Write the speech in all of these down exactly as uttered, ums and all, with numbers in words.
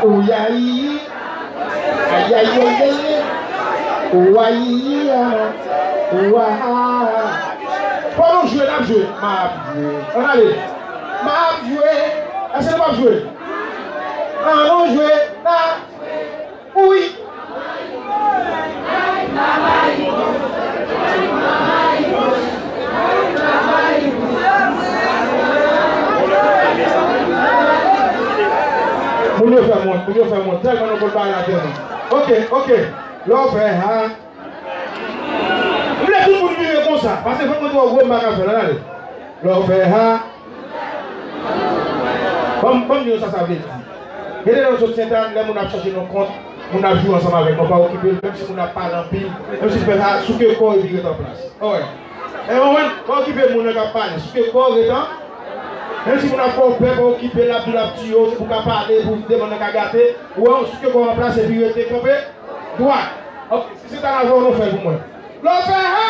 Ouyayi, ayayayay, ouayiya, oua. Fò nou jwe, n ap jwe. M ap jwe. Ann ale. M ap jwe. Èske nou p ap jwe? An nou jwe. Na. Wi. Moun yo fè m wont, moun yo fè m wont. Tèlman nou konn bagay la tèlman. Oke, oke. Lè w fè ha. M vle tout moun vire konsa. Paske fòk mwen twò gwo, m pa ka fè l. Ann ale. Lè w fè ha. Ban m, ban m di nou sa sa vle di. Gade lè nou sot Sentàn, lè moun ap chache nou kont, moun ap joure ansanm avèk nou, pa okipe l, menm si moun ap pale anpil, menm si l fè sa, souke kò w epi ret an plas. Alright. E konprann? Pa okipe moun nan k ap pale, souke kò w ret an. Menm si moun ap fè w pè, pa okipe l, l ap di w l ap tiye w, se pou w ka pale, pou demann nan ka gate, ou wè, souke kò w an plas epi rete kanpe dwat. Ok, si Sentàn avè w, nou fè l pou mwen. Lè w fè ha.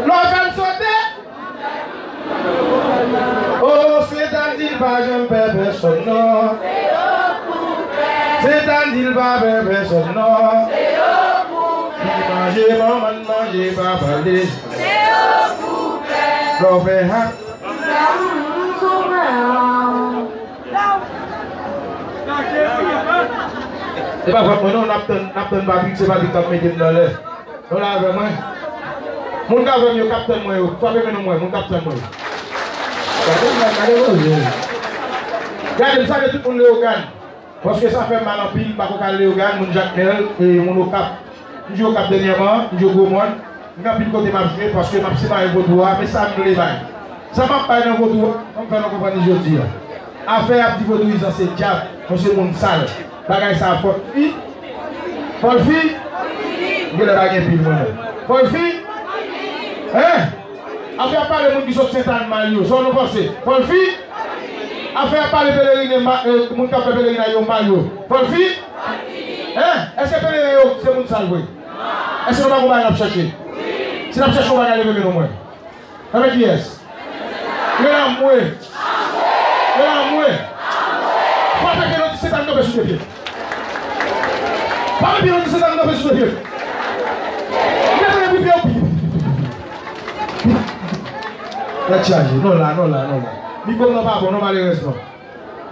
Lè w fè m sote. Oh, Sentàn di l pa janm pè pèsonn non. Sentàn di l pa pè pèsonn non. Li manje manman l manje papa l. Lè w fè ha. Se pa fòt mwen non, n ap tann, n ap tann Patrick, se Patrick k ap mete m nan lè. Nou la avè mwen? Moun k avè m yo, k ap tann mwen yo, frape men nou mwen, moun k ap tann mwen yo. Gade m, gade koze. Gade m, salye tout moun Leyogàn. Paske sa fè m mal anpil, m pa ko kal Leyogàn, moun Jakmèl, e moun Okap. M jwe Okap dènyèman, m jwe Gwomòn. Gen anpil kote m ap jwe, paske m ap separe vodou a, men sa m vle bay. Sa m ap bay nan vodou a, ban m fè nou konprann li jodi a. Afè y ap di vodouyizan se dyab, nou se moun sal. Bagay sa a fò l fi? Fò l fi? M genlè pa gen pil mwen menm. Fò l fi? Hein? Afè y ap pale moun ki sot Sentàn mal yo, sa nou panse? Fò l fi? Afè y ap pale pelerine ma-, eh, moun k ap fè pelerinaj yo mal yo, fò l fi? Hein? Èske pelerin yo se moun sal vre? Èske nou pa gon bagay n ap chache? Si n ap chache yon bagay, leve men nou mwen. Avèk kiyès? Rele anmwe. Rele anmwe. Frape pye nou di Sentàn tonbe sou de pye. Frape pye nou di Sentàn tonbe sou de pye. Mete men pou pye w. Tèt chaje. Nou la, nou la, nou la. Mikwo m nan pa bon, non, malerèzman.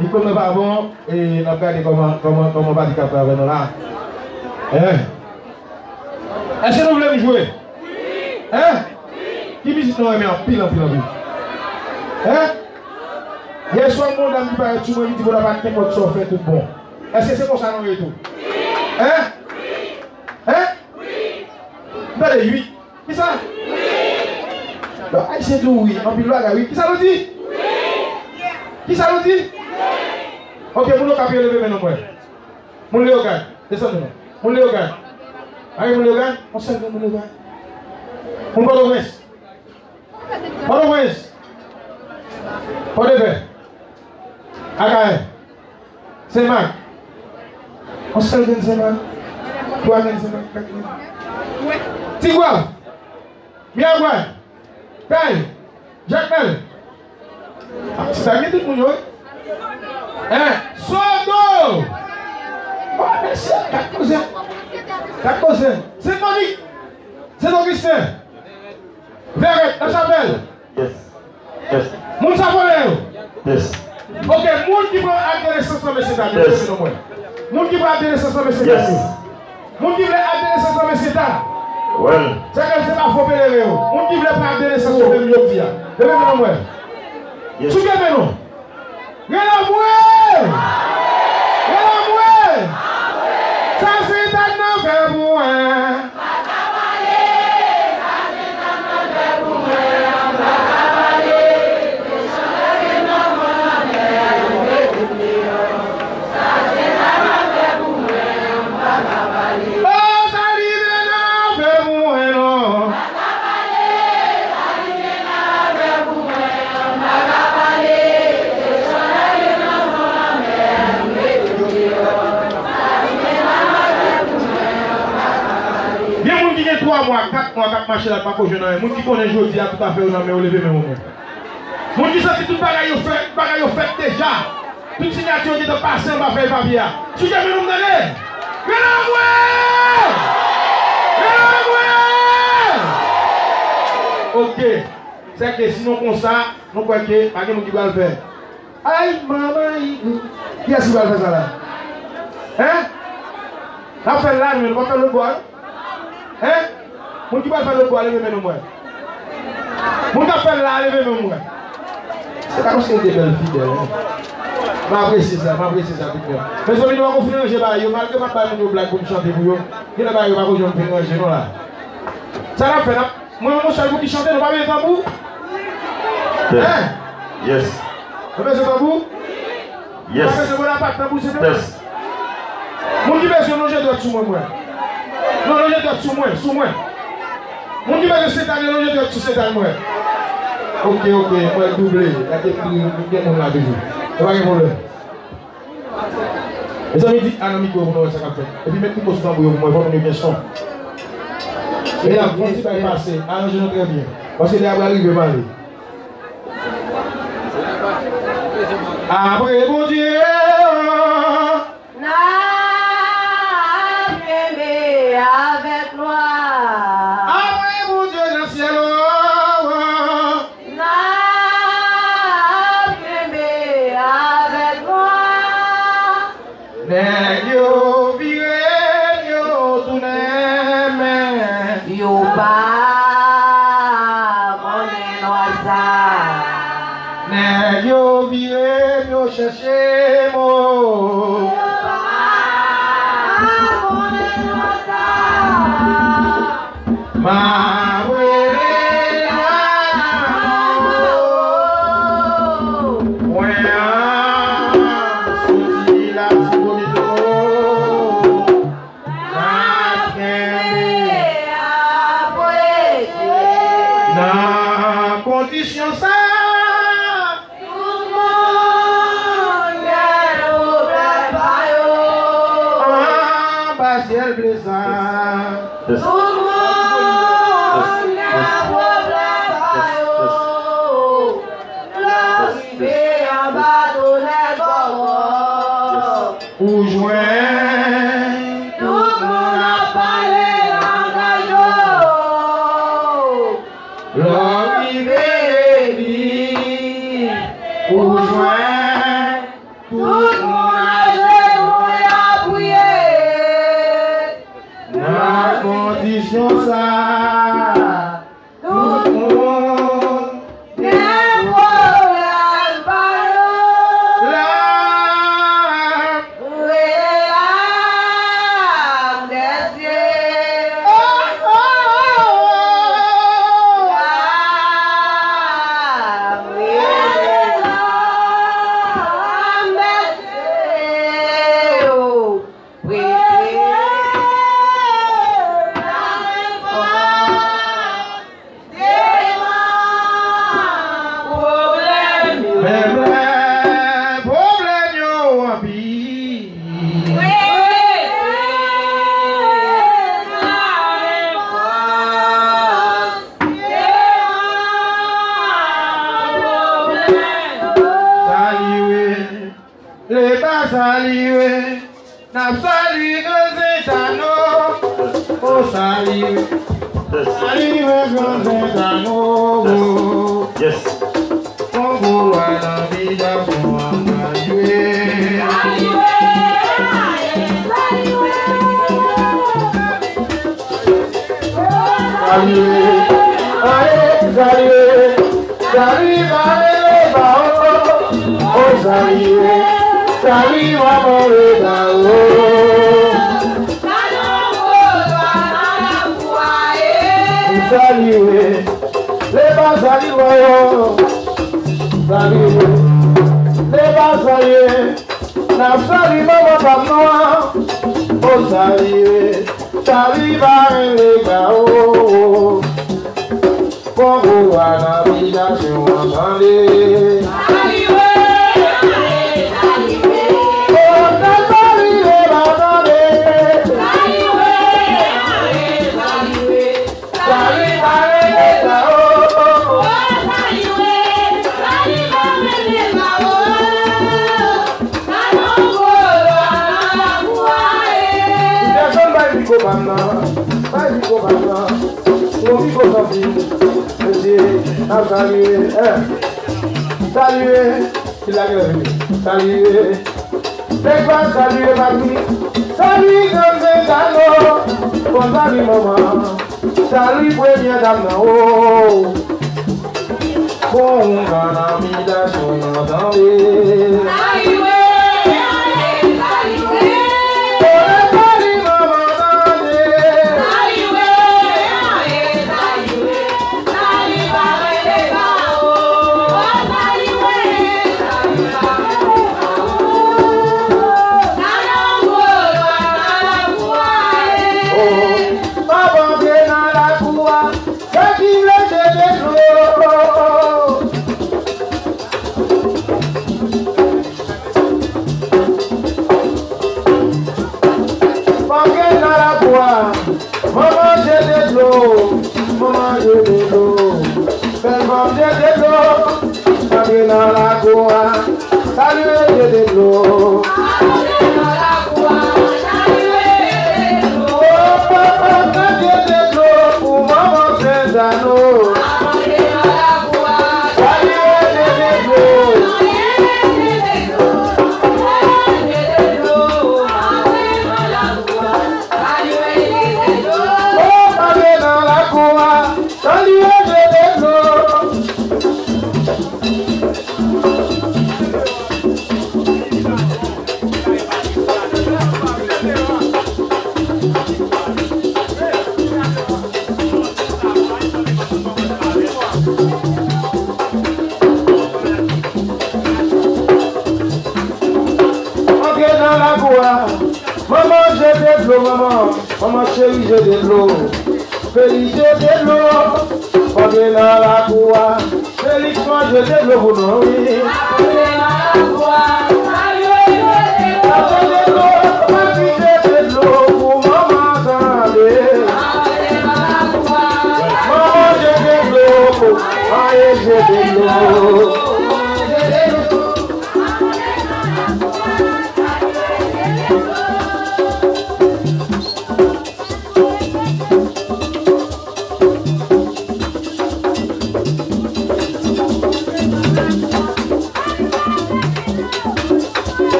Mikwo m nan pa bon, e n ap gade kòman, kòman, kòman Patrick ap travay nou la. Hein? Èske nou vle m jwe? Hein? Ki mizik nou renmen anpil, anpil, anpil? Hein? Yèswa, m gen yon dam ki parèt sou mwen, li di, "Bonapa, kenpòt sa w fè, tout bon." Èske se konsa nou ye tou? Hein? Hein? M tande wi. Kisa? Bon, Ayisyen di w wi, anpil bagay wi. Kisa nou di? Kisa nou di? Ok, moun Okap yo, leve men nou mwen. Moun Leyogàn, desann nou. Moun Leyogàn. Ayi, moun Leyogàn, yon sèl grenn moun Leyogàn. Moun Pòtoprens. Pòtoprens. Pòdepè. Akayè. Senmak. Yon sèl grenn Senmak. Twa grenn Senmak, kat grenn. Tigwav. Miragwàn. Kay. Jakmèl. Ah, se sa gen tout moun yo, wi. Hein? Sodo! Oh, mesye, kat kouzen. Kat kouzen. Sent Monik. Sent Ogisten. Vèrèt, Lachapèl. Yes. Yes. Moun Savanlè yo. Yes. Ok, moun ki pran ak de nesans nan mesye dam yo, leve men nou mwen. Moun ki pran ak de nesans nan mesye dam yo. Moun ki vle ak de nesans nan mesye dam. Well. Se ke se pa fo pelerin yo. Moun ki vle pran ak de nesans yo menm jodi a. Leve men nou mwen. Yes. Souke men nou. Rele anmwe! Rele anmwe! Sa Sentàn nan fè pou mwen. Oh, sa li menm nan fè pou mwen non. Gen moun ki gen twa mwa, kat mwa k ap mache la, k pako jwenn anyen. Moun ki konnen jodi a tout afè yo nan men yo, leve men yo mwen. Moun ki santi tout bagay yo fèt, bagay yo fèt deja. Tout siyati yo gentan pase anba fèy papye a. Sou chemen nou m tande. Rele anmwe! Rele anmwe! Ok. Sèke sinon konsa, nou kwè ke pa gen moun ki pral fè. Ay, manman, igou. Kiyès ki pral fè sa la? Hein? N ap fè l la, nou pa fè l lòt bò a, non? Hein? Moun ki pral fè lòt bò a, leve men nou m wè. Moun k ap fè l la, leve men nou m wè. Se pa paske l te bèl fidèl, hein? M apresye sa, m apresye sa, tout moun. Mezanmi, nou pa konn fin ranje bagay yo, malgre m ap bay moun yo blag pou m chante pou yo. Genlè bagay yo pa konn janm fin ranje, non, la. Sa n ap fè, n ap Mwen, yon sèl pou ki chante, nou pa bezwen tanbou? Tèt. Hein? Yes. Nou bezwen tanbou? Yes. Nou pa bezwen bonapat, tanbou, se tèt. Tèt. Moun ki bezwen lonje dwèt sou mwen, mwen. Non, lonje dwèt sou mwen, sou mwen. Moun ki bezwen sentan, lonje dwèt sou sentan mwen. Ok, ok, mwen double. Gade, gen moun la toujou. E pa gen pwoblèm. Mezanmi, di a nan mikwo pou nou wè sa k ap fèt. Epi met mikwo sou tanbou yo pou mwen, fò moun yo gen son. Medam, fè yon ti bay pase, aranje nou trè byen. Paske lè a pral rive pale. Apre Bondye, n ap kenbe avèk glwa. Apre Bondye nan syèl, oh, oh. N ap kenbe avèk nou. Nèg yo vire, yo tounen, men yo pa konnen nwa sa. Nèg yo vire, yo chèche mo. Yo pa konnen nwa sa. M ap rele nwa nan mo. Mwen an, soti Latibonit lo. N ap kenbe apre Dye. Nan kondisyon sa a, tout moun gen pwoblèm pa yo. Anba syèl ble sa. Tout moun gen pwoblèm pa yo. Lè w rive anba tonèl bòbò, ou jwenn tout moun ap pale langaj yo. Lè w rive legliz, ou jwenn tout moun ajenou y ap priye. Nan kondisyon sa a, tout moun gen pwoblèm pa yo. Lam rele lam dè zye. Oh, oh, oh, oh. Lam rele lam dè zye. Oh. Prete la refòs devan pwoblèm yo. Menm lè pwoblèm yo anpil. Prete la refòs devan pwoblèm yo. Salye, leve salye. N ap salye gran Zentano. O salye. Salye gran Zentano. Yes. Kongo a nan bitasyon an salye. Salye. Aye, salye. Salye, salye, ba o, o salye, salye, manman le ba o. Salye, le ba salye, ba o. Salye, le ba salye, n ap salye manman pa m nan. O salye, salye, ba le ba o. Kongo a nan bitasyon an tande. Salye, salye, salye. O, n ap salye, ba tande. Salye, salye, salye, ba o. O, salye, salye, salye, ba o. Mesye, n ap salye, eh, salye, ki lage la vini? Salye, Pegba, salye Patri, salye Grann Sentano, fò n salye manman, salye premyè dam nan, o. Bon, kanamitasyon nan tande. Salye, salye, salye manman tande. Salye, salye. Papa antre nan lakou a, sa ki vle jete dlo. Antre nan lakou a. Manman jete dlo, manman jete dlo. Bèl fanm jete dlo, antre nan lakou a. Salye jete dlo. O papa, jete dlo pou manman Sentano. Salye jete dlo. O, antre nan lakou a, salye jete dlo. Antre nan lakou a. Manman jete dlo, manman. Manman cheri jete dlo. Felix jete dlo. Antre nan lakou a. Felix man jete dlo pou nou, wi. Jete dlo, papi jete dlo pou manman tande. Manman jete dlo, maye jete dlo.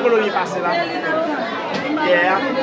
Koloni pase la. Yeah.